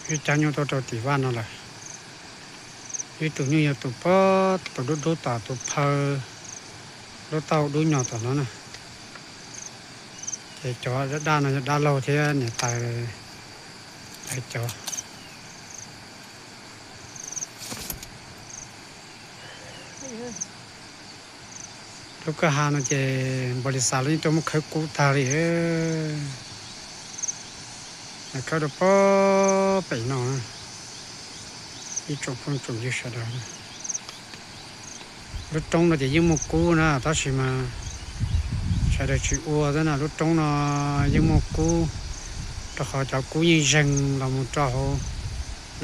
Wb cab nyuj tuaj rau tim vaj no lawm. Wb tus nyuj yog tus pob, tus dub dub tom tus phaw lub taub dub nyos tom no na. Ces cov dab dab no yog dab laug thiab niam tais lawv cov. Lub kwj ha no ces npau lis xav lawv yeej tuaj muab khawb kub tag li. Khawb rau pob pem no. Ib tsoom phooj tsoom ywg sawv daws, lub roob no ces yeej muaj kub na, tab sis mas sawv daws tsis ua xwb na. Lub roob no yeej muaj kub, rau qhov cov kub yeej zeeg los mus rau hauv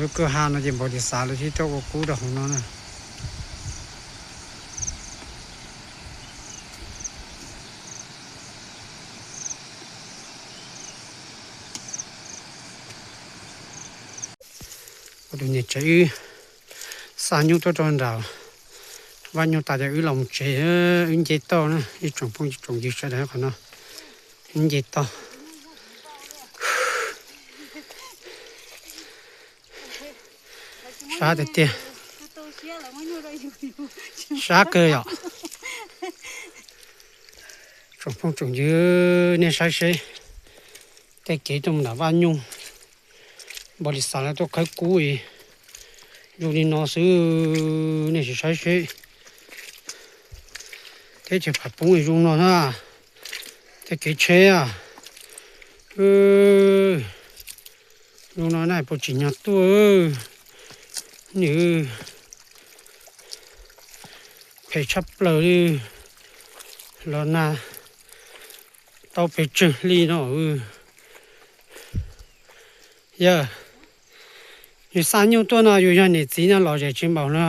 lub kwj ha no ces npau lis xav lawv thiaj tuaj ua kub rau hauv no na. Ua tus niam tsev wb xa nyuj tuaj rau nram vaj nyuj tas ces wb los mus tsev, wb nce toj na ib tsoom phooj tsoom ywg sawv daws. Qhov no wb nce toj. Sab tiag tiag. Sab kawg yom. Tsoom phooj tsoom ywg, nej saib seb, tej kev tuaj mus nram vaj nyuj, npau lis xav lawv tuaj khawb kub zoo li no xwb, nej sim saib seb. Teb chaws pham poob zoo no na, tej kev tsheb zoo no na puas tsim nyog tuaj. Nws phem tshaj plaws li, los nag tau pes tsawg hli no. Yog yus xa nyuj tuaj no yus yog niam txiv no lom zem tsis npaum no,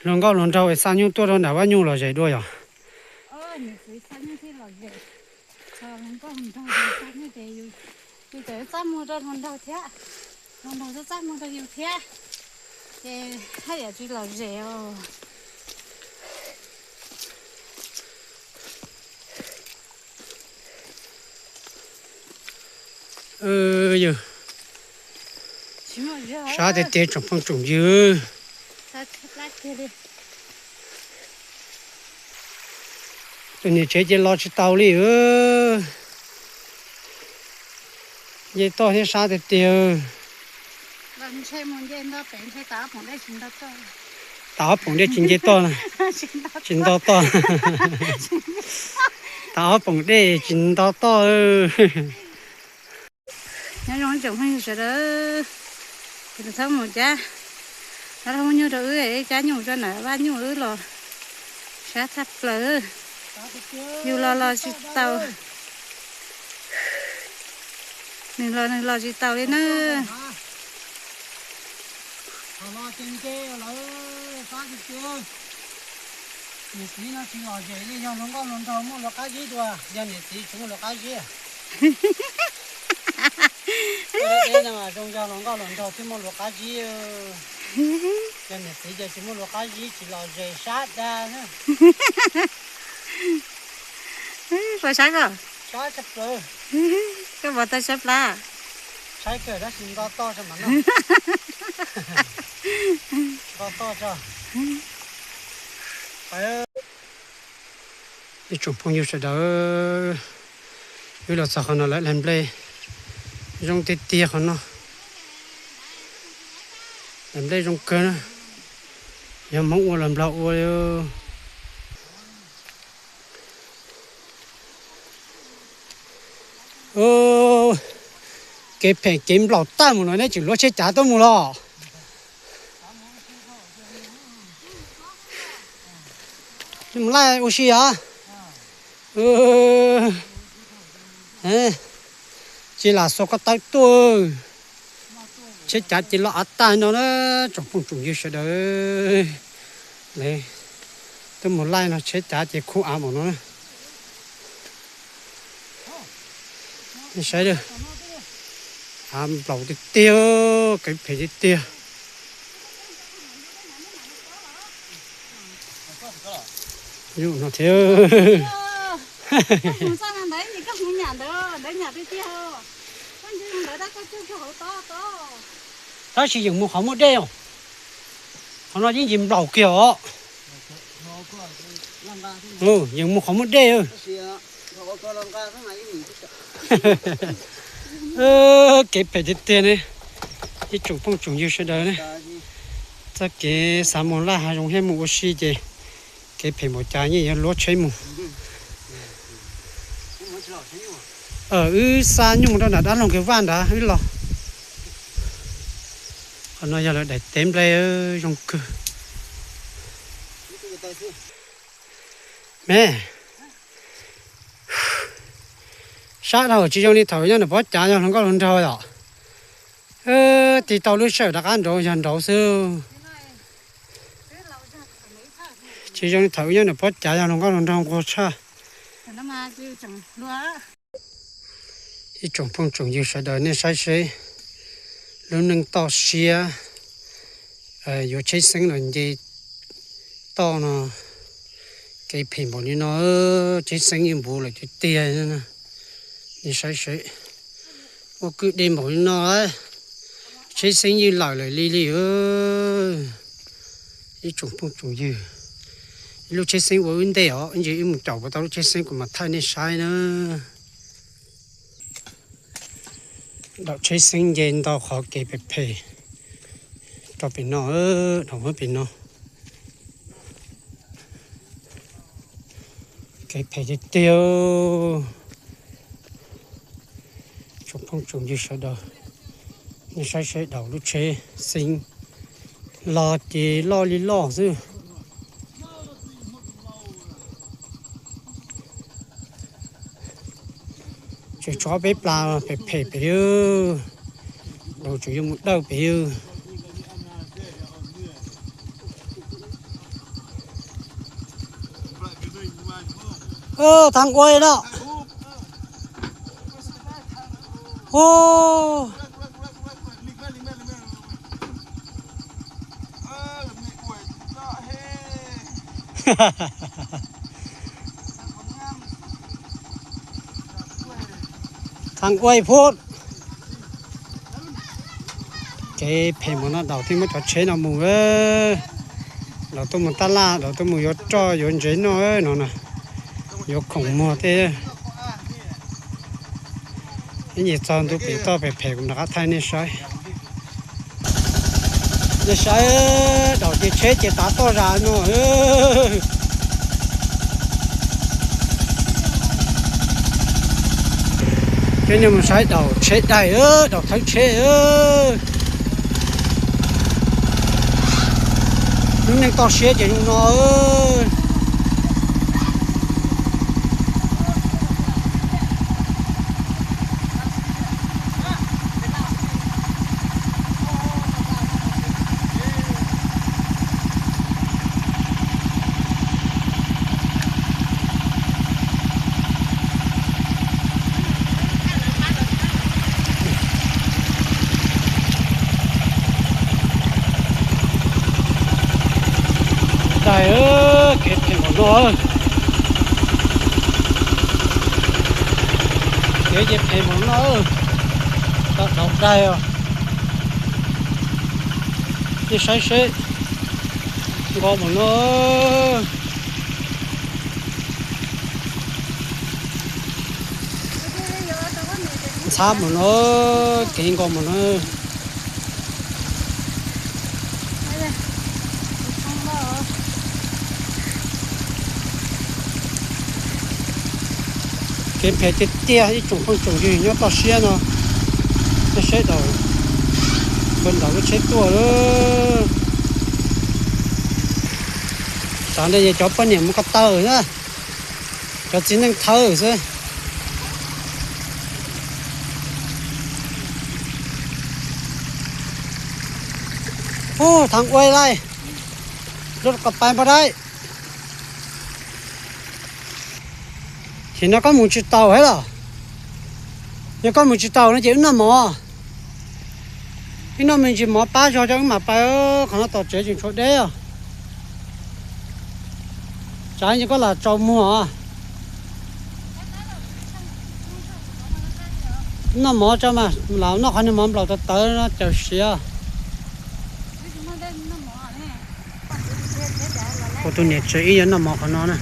hluas nkauj hluas nraug es xa nyuj tuaj rau nram vaj nyuj lom zem dua yom. Yus txawm txaj muag rau hluas nraug thiab, hluas nraug txaj txaj muag rau yus thiab, ces haj yam tsis lom zem os. Yog sab tiag tiag tsoom phooj tsoom ywg. Tus niam tsev ces los tsis taus li. Nce toj thiab sab tiag tiag. Tas ob poom dej tsis nce toj na, tsis nto toj. Tas ob poom dej tsis nto toj. Nyob zoo tsoom phooj ywg sawv daws, kuv txhob mus cab, no muab nyuj rau wb, cab nyuj rau nram vaj nyuj wb los sab tshaj plaws. Yus los los tsis taus, nws los nws los tsis taus li na. Niam txiv no tsis lom zem li, yog hluas nkauj hluas nraug muaj luag qab zib dua, yog niam txiv tsis muaj luag qab zib. Tej no zoo yog hluas nkauj hluas nraug thiaj muaj luag qab zib. Yog niam txiv ces tsis muaj luag qab zib, tsis lom zem, sab dag na. Puas saib koj? Sab tshaj plaws. Koj puas tau saib plab? Saib kawg tab sis nto toj tso mas no. Nto toj tso. Ib tsoom phooj ywg sawv daws, wb los txog qhov no lawm, lag nplej zoo tiag tiag qhov no. Lag nplej zoo kawg na, yog Hmoob ua los Nplog ua li. Kev phem kev nplaum tag mus no neb tseem luav tsheb cav tuaj mus los? Mus laij ua si os. Tsis lam xuas ko taw tuaj, tsheb cav ces los av tag no na. Tsoom phooj tsoom ywg sawv daws, twb mus laij no tsheb cav ces khuv av npaum no na. Saib, av nplaum tiag tiag, kev phem tiag tiag. Yus no thiab. Tab sis yeej mus qhov muaj dej os. Qhov no yeej yim nplaum kiag os. Yeej mus qhov muaj dej. Kev phem tiag tiag ne. Ib tsoom phooj tsoom ywg sawv daws ne, txoj kev xav mus laj hav zoov thiab mus ua si ces kev phem npaum cas yeej yuav luab tsheb mus. Wb xa nyuj rau nram dab laug Kiv Vaj nrad wb los. Qhov no yog lawv daim teb nplej zoo kawg. Me, sab dhau tsis zoo li thaum nyob nram pob cav yog hluas nkauj hluas nraug yom. Tig tau lub sij hawm rov qab nraud yog nraud xwb. Tsis zoo li thaum nyob nram pob cav yog hluas nkauj hluas nraug nquag tshaj. Ib tsoom phooj tsoom ywg sawv daws nej saib seb, lub neej toj siab yuav tsheb xeeb los nce toj no, kev phem npaum li no, tsheb xeeb yeej npuv lawm tiag tiag. Nej saib seb, ua kwj deg npaum li no, tsheb xeeb yeej lawm lawm li li. Ib tsoom phooj tsoom ywg, ib lub tsheb xeeb ua wb ntej os, ib ntsis wb mus caum puas tau lub tsheb xeeb kuv mam thaij nej saib na. Daum tsheb xeeb nce ntau qhov kev phem phem rau pem no, daum pem no. Kev phem tiag tiag. Tsoom phooj tsoom ywg sawv daws, nej saib seb daum lub tsheb xeeb los ces loj li loj xwb. Tseem tshuav peb plas phem phem pem, daum tseem yuav mus dawj pem. Thaj Nquag no. Thaj Nquag phub. Kev phem npaum no daum thiaj muab cov tsheb no mus. Daum tuaj mus tab laj, daum tuaj mus yuav roj yuav ntsev noj no na. Yuav khoom muag tej. Ib nyuag txog ntu pem toj pem phem kuv rov qab thaij nej saib. Nej saib, daum ces tsheb ces tav toj zas no. Coj nej mus saib daum tsheb daig, daum thawb tsheb. Lub neej toj siab ces zoo no. Daig, kev phem npaum no. Kev ces phem npaum no. Tau daum daig os. Nej saib seb, nkaus npaum no. Ntxhab npaum no, kev nkaus npaum no. Kev phem tiag tiag ib tsoom phooj tsoom ywg nyob toj siab no. Nej saib daum, npawg ntaus lub tsheb tuaj. Tsam ntawd yog cov poj niam mus ko taw na, cov txiv neej thawb xwb. Ub, thaj ua lais, lub ko pais npog dai. Ces no koj mus tsis taus thiab los? Yog koj mus tsis taus no ces wb noj mov, wb noj me ntsis mov pab zog cov wb mam pais. Qhov no tom tsev tseem tshuav deb os. Tsam ces koj lam tsaus muag os. Noj mov tso mas, lam noj qhov niag mov nplaum tawv tawv no caws siav. Kuv tus niam tsev wb yuav noj mov qhov no na.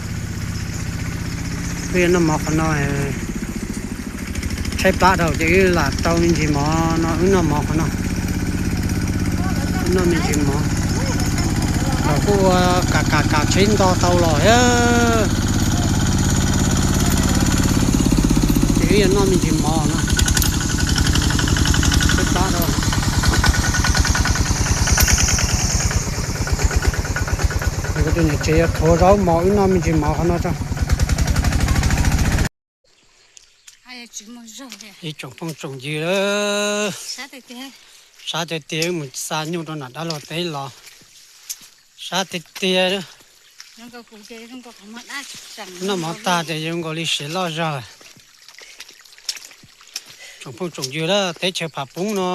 Wb yuav noj mov qhov no, tshaib plab dhau ces wb lam rau me ntsis mov no wb noj mov qhov no. Wb noj me ntsis mov, los kuj ua kam kam kam tsheb nto tau los thiab. Ces wb yuav noj me ntsis mov no, tshaib plab dhau. Kuv tus niam tsev yuav thuav zaub mov wb noj me ntsis mov qhov no tso. Ib tsoom phooj tsoom ywg, sab tiag tiag wb mus xa nyuj rau nram dab laug teb los, sab tiag tiag. Noj mov tag ces zoo nkaus li siav loj zog lawm. Tsoom phooj tsoom ywg, teb chaws pham poob no,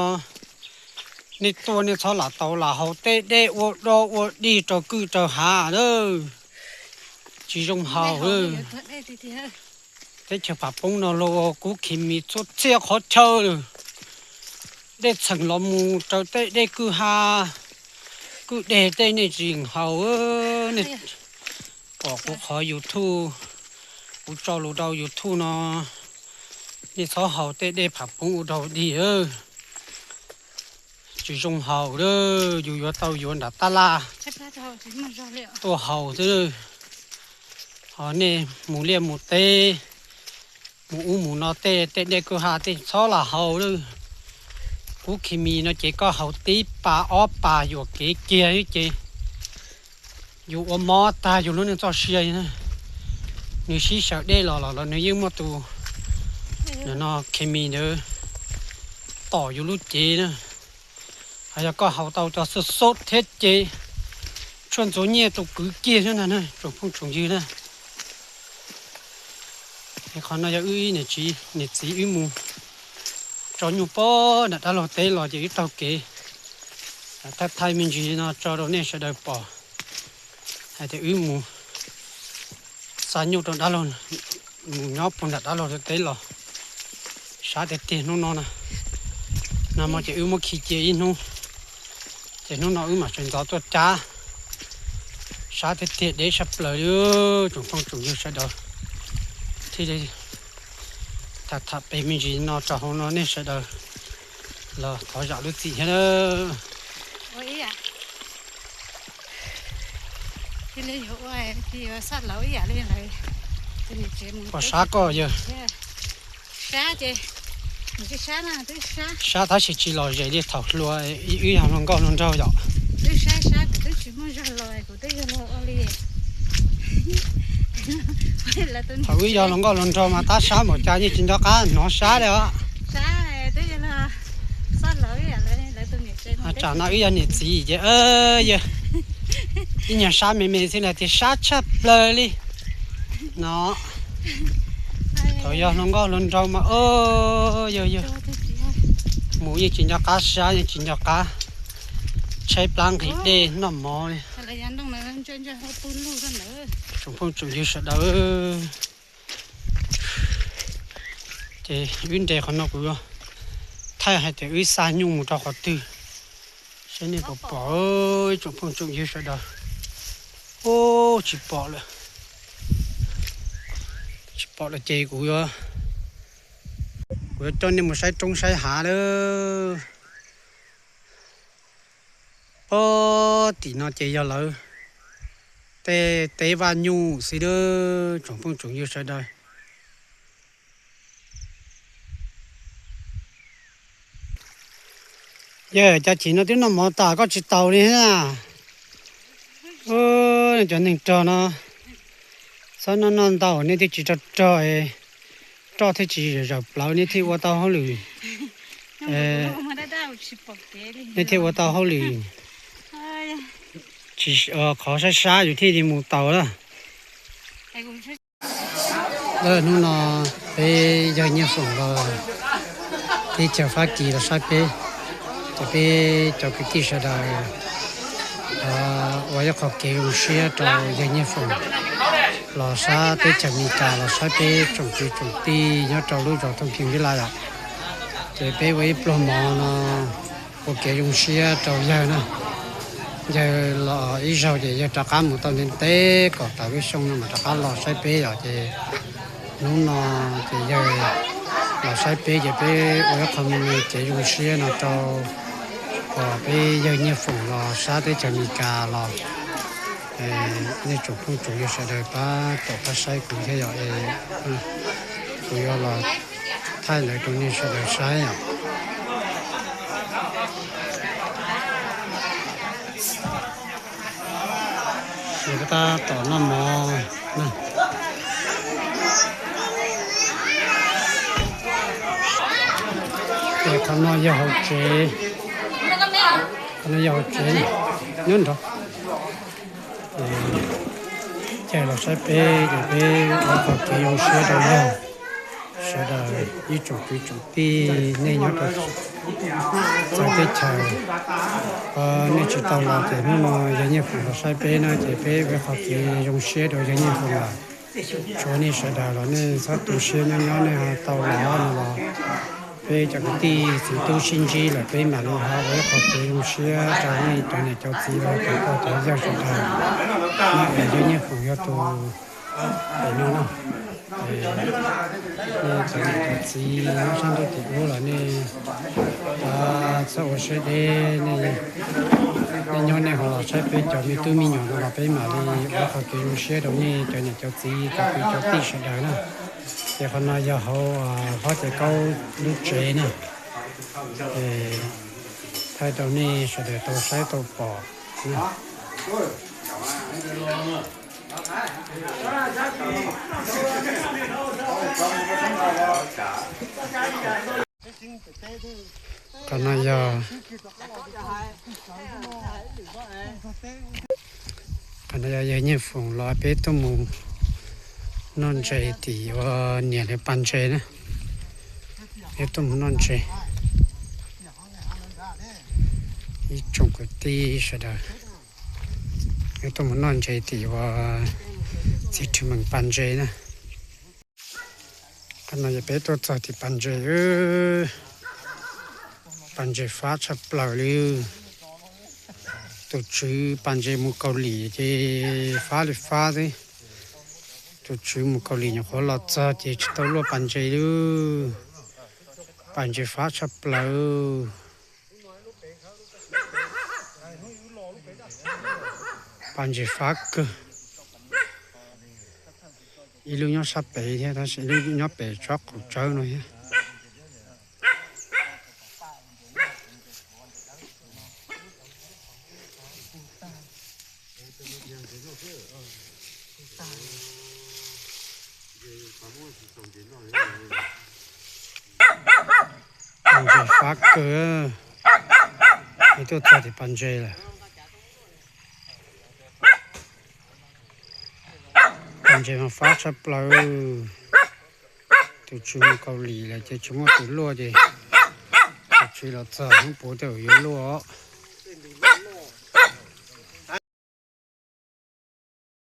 nej tuaj nej txhob lam tau lam haus tej dej ua dog ua dig rau kwj rau hav lawm, tsis zoo haus. Teb chaws pham poob no luag ua kub khi mis txhua txhia qhov chaw lawm. Dej txheem los mus raws tej dej kwj ha, kwj deg tej nej tsis haus. Nej pom kuv qhov YouTube, kuv tso lus rau YouTube no, nej txhob haus tej dej pham poob ua dog dig, tsis zoo haus lawm. Yus yuav tau yuav nram tab laj tuaj haus xwb. Ho nej mus liaj mus teb, mus ub mus no tej tej dej kwj ha tej txhob lam haus lawm. Kub khi mis no ces koj haus tib pas ob pas yuam kev kiag ces yus ua mob tag yus lub neej txoj sia. Nws sib xyaw dej los los nws yeej muaj tus khi mis ntawd tom yus lub cev na. Ho yog koj haus tau cov xub xub thiab ces tshuaj ntxuav nyiaj tus kwv kiag thiab ntag na tsoom phooj tsoom ywg na. Qhov no yog wb ib niam txiv, niam txiv wb mus tso nyuj pem nram dab laug teb los ces wb taug kev thaij thaij me ntsis no tso rau nej sawv daws pom hais tias wb mus xa nyuj rau dab laug, mus nyob puag nram dab laug teb los. Sab tiag tiag hnub no na, nag hmo ces wb muab khi cia ib hnub, ces hnub no wb mam sawv ntxov tuaj cab. Sab tiag tiag deb sab plaws li tsoom phooj tsoom ywg sawv daws. Thiaj li tham tham pem me ntsis no rau hauv no nej sawv daws los thov zam lub txim thiab. Pom sab koj yawg. Sab tab sis tsis lom zem li thaum hluas, wb yog hluas nkauj hluas nraug yom. Thaum wb yog hluas nkauj hluas nraug mas tab sab npaum cas yeej tsis nco qab hnov sab li os. Tsam no wb yog niam txiv ces yawg ib nyuag sab me me xwb na tias sab tshaj plaws li no. Thaum yog hluas nkauj hluas nraug mas o yawg yawg, mus yeej tsis nco qab sab yeej tsis nco qab tshaib plab nqhis dej noj mov li. Tsoom phooj tsoom ywg sawv daws, ces wb nres qhov no kuv yuav thaij hais tias wb xa nyuj mus rau qhov twg, saib nej puas pom ib tsoom phooj tsoom ywg sawv daws. Ub, tsis pom lawm, tsis pom lawm ces kuv yuav, kuv yuav coj nej mus saib roob saib hav lawm. Pog tim no ces yog lawv tej teb vaj nyuj xwb lawm tsoom phooj tsoom ywg sawv daws. Yawg, cas chim no twb noj mov tas koj tsis taus li na? Cov neeg rog no txhob noj noj ntau, nej thiaj tsis rog rog, roj thiaj tsis zawm plawv, nej thiaj ua tau hauj lwm, nej thiaj ua tau hauj lwm, qhov sab sab yus thiaj li mus taus lawm. Hnub no peb yawg Nyiaj Foom los teb chaws Fab Kis los saib peb, ces peb cov kwv tij sawv daws ua ib qho kev zoo siab rau yawg Nyiaj Foom los sab teb chaws Amelikas los saib peb tsoom kwv tsoom tij nyob rau lub zos Thooj Pheej Vib Laj yom. Ces peb ua ib pluag mov no ua kev zoo siab rau yawg na. Yawg los ib zaug ces yawg rov qab mus tau ntev ntev kom tas lub xyoo no mas rov qab los saib peb yom. Ces hnub no ces yawg los saib peb ces peb ua ib qho me me kev zoo siab no rau kom peb yawg Nyiaj Foom los sab teb chaws Amelikas los. Nej tsoom phooj tsoom ywg sawv daws pab tom qab saib kuv thiab yom. Kuv yuav los thaij ntawd rau nej sawv daws saib yom. Ces peb tab tom noj mov na. Ces qhov no yog hauv tsev, qhov no yog hauv tsev, nyob nrad. Ces los saib peb ces peb ua qhov kev zoo siab rau yawg. Sawv daws ib tsoom kwv tsoom tij nej nyob rau txawv teb chaws, nej tsis tau los ces hnub no yawg Nyiaj Foom los saib peb na ces peb ua qhov kev zoo siab rau yawg Nyiaj Foom lawm. Tsuav nej sawv daws los nej txhob tu siab nyob nyob nej ho tau los no los peb cov kwv tij txiv tub sib ntsib lawm peb mam li ho ua ib qho kev zoo siab rau nej cov niam cov txiv los cov pog cov yawg sawv daws. No es yawg Nyiaj Foom yog tus pem no na. Nej cov niam cov txiv nyob sab ntuj tim ub los nej txhob ua siab deb, nej nyob nej ho los saib peb cov me tub me nyuam no los peb mam li ua qhov kev zoo siab rau nej cov niam cov txiv cov kwv cov tij sawv daws na. Ces qhov no yog hauv Hlob Caiv Kaub lub tsev na. Ces thaij rau nej sawv daws tau saib tau pom na. Qhov no yog, qhov no yog yawg Nyiaj Foom los peb tuaj mus noj ntses tim uas niam lawv pas ntses na. Peb tuaj mus noj ntses, ib tsoom kwv tij sawv daws, peb tuaj mus noj ntses tim uas txiv Rhwv Meem pas ntses na. Qhov no yog peb tuaj txog tim pas ntses, pas ntses fab tshaj plaws li. Tus tswv pas ntses mus Kaus Lim ces fab li fab xwb. Tus tswv mus Kaus Lim nyuam qhuav los txog ces tsis tau luaj pas ntses li. Pas ntses fab tshaj plaws. Pas ntses fab kawg. Ib lub nyob sab pem thiab tab sis ib lub nyob pem tsob qaum tsawb no thiab. Pas ntses fab kawg, es tuaj txog tim pas ntses lawm. Pas ntses mas fab tshaj plaws. Tus tswv mus Kaus Lim lawm ces tsis muaj tus luaj ces tus tswv los txog hnub puav tej zaum yuav luaj.